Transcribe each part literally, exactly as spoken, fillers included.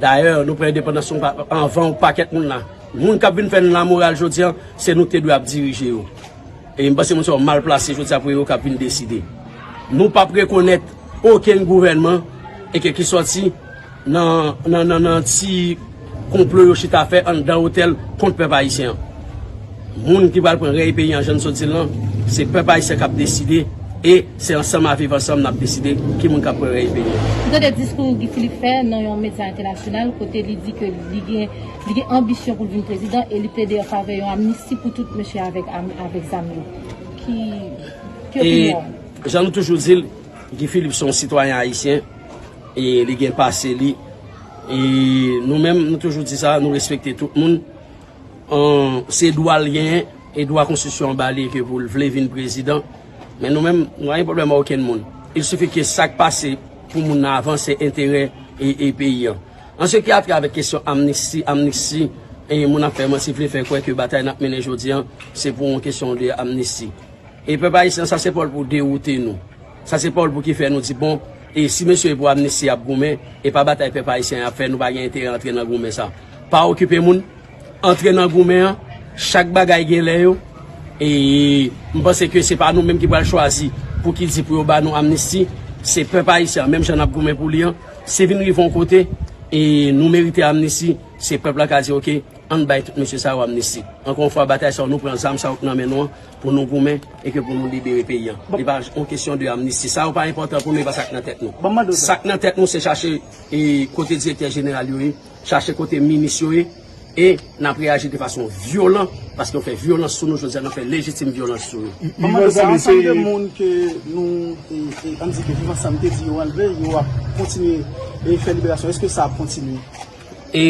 Dayè, nou pran endepandans nou pa- anvan yon pakèt moun la. Moun k ap vin fè n lamoral jodi a, se nou k te dwe ap dirije yo. E m panse moun sa yo mal plase jodi a pou yo k ap vin deside. Nou p ap rekonèt okenn gouvènman e ke ki sòti nan, nan, nan, nan ti konplo yo chita fè anndan otèl kont pèp ayisyen an. Moun ki pral pran rèy peyi an, jan n sot di l lan, se pèp ayisyen k ap deside e se ansanm a Viv Ansanm n ap deside ki moun k ap pran rèy peyi an. M tande diskou Guy Philippe fè nan yon medya entènasyonal kote li di ke li gen, li gen anbisyon pou l vin prezidan e li plede an favè yon amnisti pou tout mesye avèk, avèk zam yo. Ki, ki E opinyon w? Jan nou toujou di l, Guy Philippe se yon sitwayen ayisyen e li gen pase li. E nou menm, nou toujou di sa, nou respekte tout moun. An, se dwa l genyen, e dwa konstitisyon an ba li ke pou l vle vin prezidan. Men nou menm, nou pa gen pwoblèm ak okenn moun. Il sifi ke sa k pase pou moun nan avan, se enterè e, e peyi an. An se ki atè avèk kesyon amnisti, amnisti, e moun ap fè manti, vle fè kwè ke batay n ap mennen jodi an, se pou yon kesyon de amnisti. E pèp ayisyen, sa se pa l pou dewoute nou. Sa se pa l pou ki fè nou di, bon, e si mesye pou amnisti ap goumen, e pa batay pèp ayisyen ap fè, nou pa gen enterè antre nan goumen sa. Pa okipe moun, antre nan goumen an, chak bagay gen lè yo. E m panse ke se pa nou menm ki pral chwazi pou ki di pou yo ba nou amnisti, se pèp ayisyen an, menm jan n ap goumen pou li an, si vin rive yon kote, e nou merite amnisti, se pèp la ka di, oke, ann bay tout mesye sa yo amnisti. Ankò yon fwa, batay sa yo, nou pran zam sa yo k nan men nou an pou nou goumen e ke pou nou libere peyi an. Li pa yon kesyon de amnisti. Sa yo pa enpòtan pou nou, e pa sa k nan tèt nou. Sa k nan tèt nou, se chache e, kote direktè jeneral yo ye, chache kote minis yo ye, e n ap reyaji de fason vyolan, paske yo fè vyolans sou nou jodi a, n ap fè lejitim vyolans sou yo. Manman, se ansanm de moun ke nou, e, e, ann di ke Viv Ansanm te di yo anlve, yo ap kontinye e fè liberasyon. Èske sa ap kontinye? E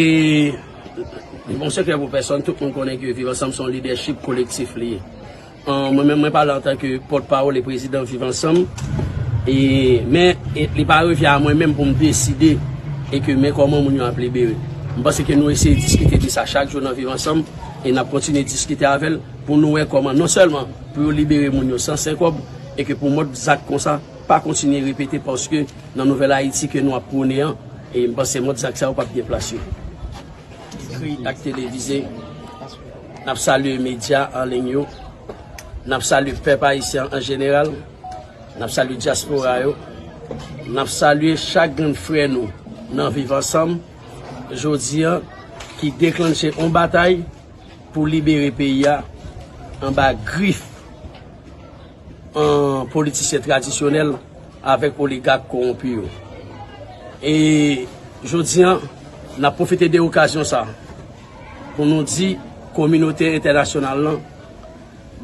li pa yon sekrè pou pèsonn, tout moun konnen ke Viv Ansanm se yon lidèchip kolektif li ye. An, mwen menm, mwen pale antanke pòtpawòl e prezidan Viv Ansanm. E, men, e, li pa revyen a mwen menm pou m deside e ke men kòman moun yo ap libere. M panse ke nou eseye diskite de sa chak jou nan Viv Ansanm e n ap kontinye diskite avè l pou nou wè kòman non sèlman pou yo libere moun yo san senkòb e ke pou mòd zak konsa pa kontinye repete paske nan nouvèl Ayiti ke nou ap pwone an, e m panse mòd zak sa yo p ap gen plas yo. Ekri ak televize, n ap salye medya an liy yo, n ap salye pèp ayisyen an jeneral, n ap salye dyaspora yo, n ap salye chak grenn frè nou nan Viv Ansanm jodi a ki deklanche yon batay pou libere peyi a anba grif an politisyen tradisyonèl avèk oligak kowonpi yo. E jodi a, n ap pwofite de okazyon sa a pou nou di kominote entènasyonal lan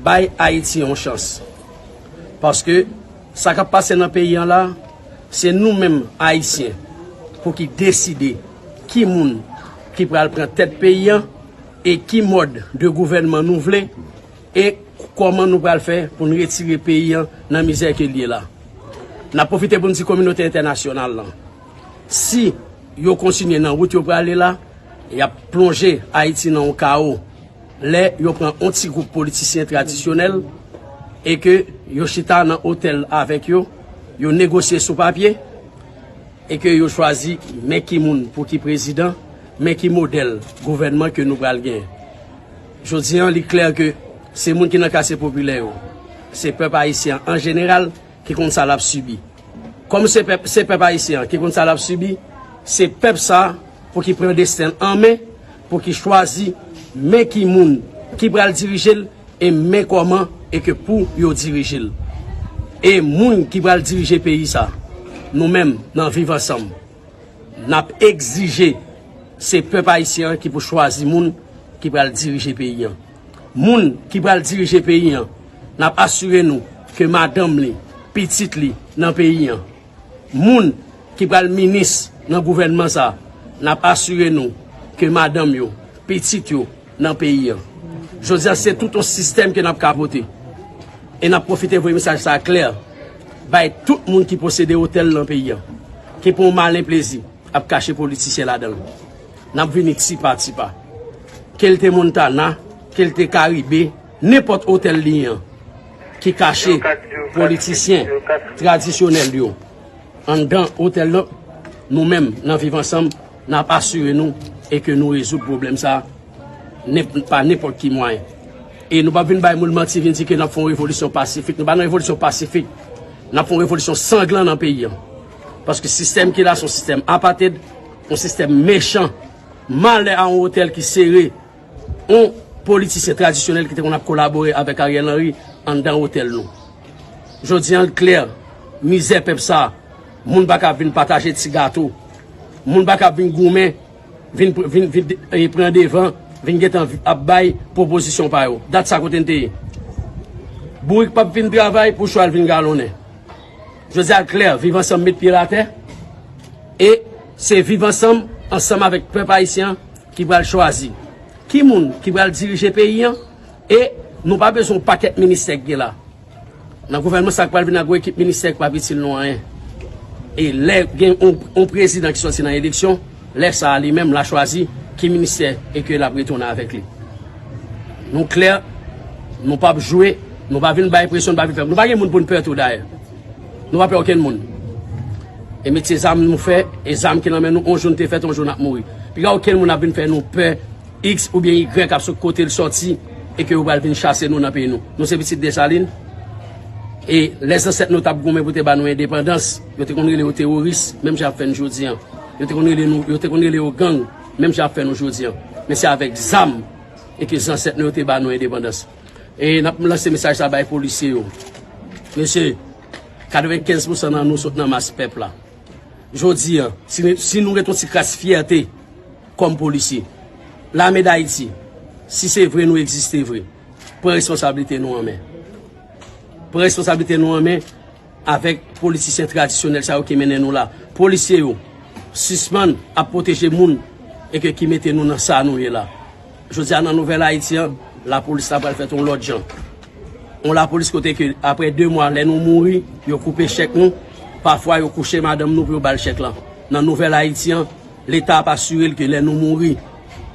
bay Ayiti yon chans. Paske sa k ap pase nan peyi an la, se nou menm Ayisyen pou ki deside ki moun ki pral pran tèt peyi an e ki mòd de gouvènman nou vle e kòman nou pral fè pou n retire peyi an nan mizè ke l ye la. N ap pwofite pou n di kominote entènasyonal lan, si yo kontinye nan wout yo prale la, y ap plonje Ayiti nan yon kawo. Lè yo pran yon ti gwoup politisyen tradisyonèl e ke yo chita nan otèl avèk yo, yo negosye sou papye, e ke yo chwazi men ki moun pou ki prezidan, men ki modèl gouvènman ke nou pral gen. Jodi an, li klè ke se moun ki nan katye popilè yo, se pèp ayisyen an an jeneral ki konn sa l ap sibi. Kòm se pèp, se pèp ayisyen an ki konn sa l ap sibi, se pèp sa a pou ki pran desten l an men, pou ki chwazi men ki moun ki pral dirije l, e men kòman e ke pou yo dirije l. E moun ki pral dirije peyi sa, nou menm nan Viv Ansanm, n ap egzije se pèp ayisyen an ki pou chwazi moun ki pral dirije peyi an. Moun ki pral dirije peyi an, n ap asire nou ke madanm li, pitit li nan peyi an. Moun ki pral minis nan gouvènman sa, n ap asire nou ke madanm yo, pitit yo nan peyi an. Jodi a, se tout yon sistèm ke n ap kapote. E n ap pwofite voye mesaj sa a klè bay tout moun ki posede otèl nan peyi an, ki pran yon malen plezi ap kache politisyen ladan l. N ap vini ti pa ti pa. Ke l te Montana, ke l te Karibe, nenpòt otèl li ye an, ki kache politisyen tradisyonèl yo anndan otèl lan, nou menm, nan Viv Ansanm, N ap asire nou e ke nou rezoud pwoblèm sa a nenp-, pa nenpòt ki mwayen. E nou p ap vin bay moun manti, vin di ke n ap fè yon revolisyon pasifik. Nou pa nan revolisyon pasifik. N ap fè yon revolisyon sanglan nan peyi a. Paske sistèm ki la, se yon sistèm apated, yon sistèm mechan. Malè a yon otèl ki sere yon politisyen tradisyonèl ki te konn ap kolabore avèk Ariel Henry anndan otèl nou. Jodi a, l klè, mizè pèp sa a, moun pa ka vin pataje ti gato, moun pa ka vin goumen, vin, vin, vin, eh, pran devan, vin gentan ap bay pwopozisyon pa yo. Dat sa kote n te ye. Bourik p ap vin travay pou chwal vin galonnen. Jodi a, l klè, Viv Ansanm met pye l atè, e se Viv Ansanm, ansanm avèk pèp ayisyen an, ki pral chwazi ki moun ki pral dirije peyi an, e nou pa bezwen yon pakèt ministè k gen la. Nan gouvènman sa k pral vin ak yon ekip ministè k p ap itil nou anyen. E lè gen yon, yon prezidan ki sòti nan eleksyon, lè sa a li menm l a chwazi ki ministè e ke l ap retounen avèk li. Nou klè, nou p ap jwe, nou pa vin bay presyon, nou pa vin fè, nou pa gen moun pou n pè tou dayè. Nou pa pè okenn moun. E metye zam nou fè, e zam ki nan men nou, on jou n te fèt, on jou n ap mouri. Piga okenn moun ap vin fè nou pè, X oubyen Y ap sot kote l sòti, e ke yo pral vin chase nou nan peyi nou. Nou se pitit Desalin. E lè zansèt nou t ap goumen pou te ba nou endepandans, yo te konn rele yo teworis, menm jan y ap fè n jodi a. Yo te konn rele nou, yo te konn rele yo gang, menm jan y ap fè nou jodi a. Men se avèk zam e ke zansèt nou yo te ba nou endepandans. E n ap lanse mesaj sa bay polisye yo. Mesye, katrevenkenz pousan nan nou sot nan mas pèp la. Jodi a, si, si nou gen yon ti kras fyète kòm polisye, Lame Dayiti, si se vre nou egziste vre, pran responsablite nou an men. Pran responsablite nou an men avèk politisyen tradisyonèl sa yo ki mennen nou la. Polisye yo, sispann ap pwoteje moun e ke ki mete nou nan sa nou ye la. Jodi a, nan Nouvèl Ayiti an, lapolis la pral fèt yon lòt jan. Yon lapolis kote ke, apre de mwa, lè nou mouri, yo koupe chèk nou. Pafwa, yo kouche madanm nou pou yo ba l chèk la. Nan Nouvèl Ayiti an, Leta ap asire l ke lè nou mouri,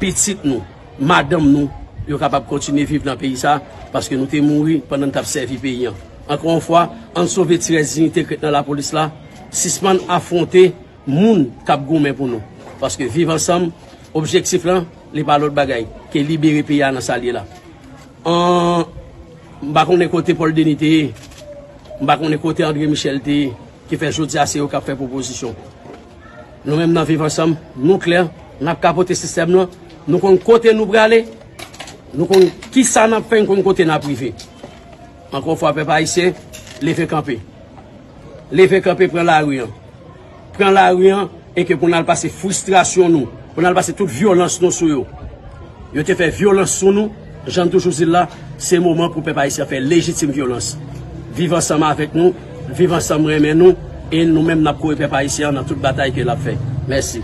pitit nou, madanm nou, yo kapab kontinye viv nan peyi sa a, paske nou te mouri pandan n t ap sèvi peyi an. Ankò yon fwa, ann sove ti rès diyite k ret nan lapolis la, sispann afwonte moun k ap goumen pou nou. Paske Viv Ansanm, objektif lan, li pa lòt bagay ke libere peyi a nan sa l ye la. An, m pa konnen kote Paul Denis te ye, m pa konnen kote André Michel te ye, ki fè jodi a se yo k ap fè pwopozisyon. Nou menm nan Viv Ansanm, nou klè, n ap kapote sistèm lan, nou konn kote nou prale, nou konn kisa n ap fè, n konn kote n ap rive. Ankò yon fwa, pèp ayisyen, leve kanpe. Leve kanpe, pran lari an. Pran lari an, e ke pou n al pase fristrasyon nou, pou n al pase tout vyolans nou sou yo. Yo te fè vyolans sou nou, jan n toujou di l la, se moman pou pèp ayisyen fè lejitim vyolans. Viv Ansanm avèk nou, Viv Ansanm renmen nou, e nou menm n ap kore pèp ayisyen an nan tout batay ke l ap fè. Mèsi.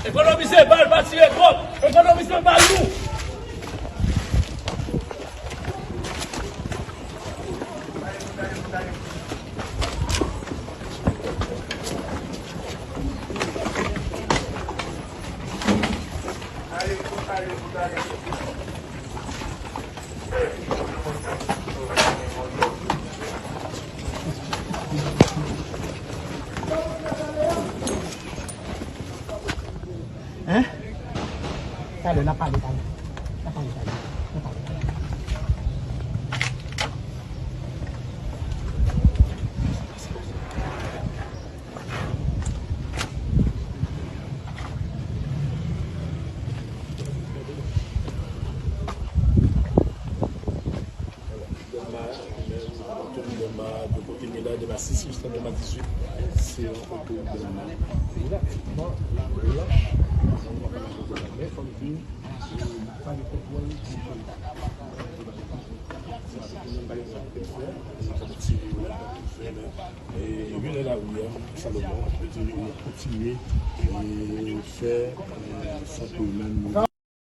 Ekonomize bal, pa tire twòp. Ekonomize bal nou. N ap pale talè. N ap pale talè. N ap pale talè. Dèlma, Anthony Dèlma, de kote m ye la, Dèlma sis jiska Dèlma dizuit, se yon kote Dèlma. Men fò m di, pa gen kontwòl. E, youn nan lari a, Salomon, yo di yo kontinye, e, fè, e, Santo Nan.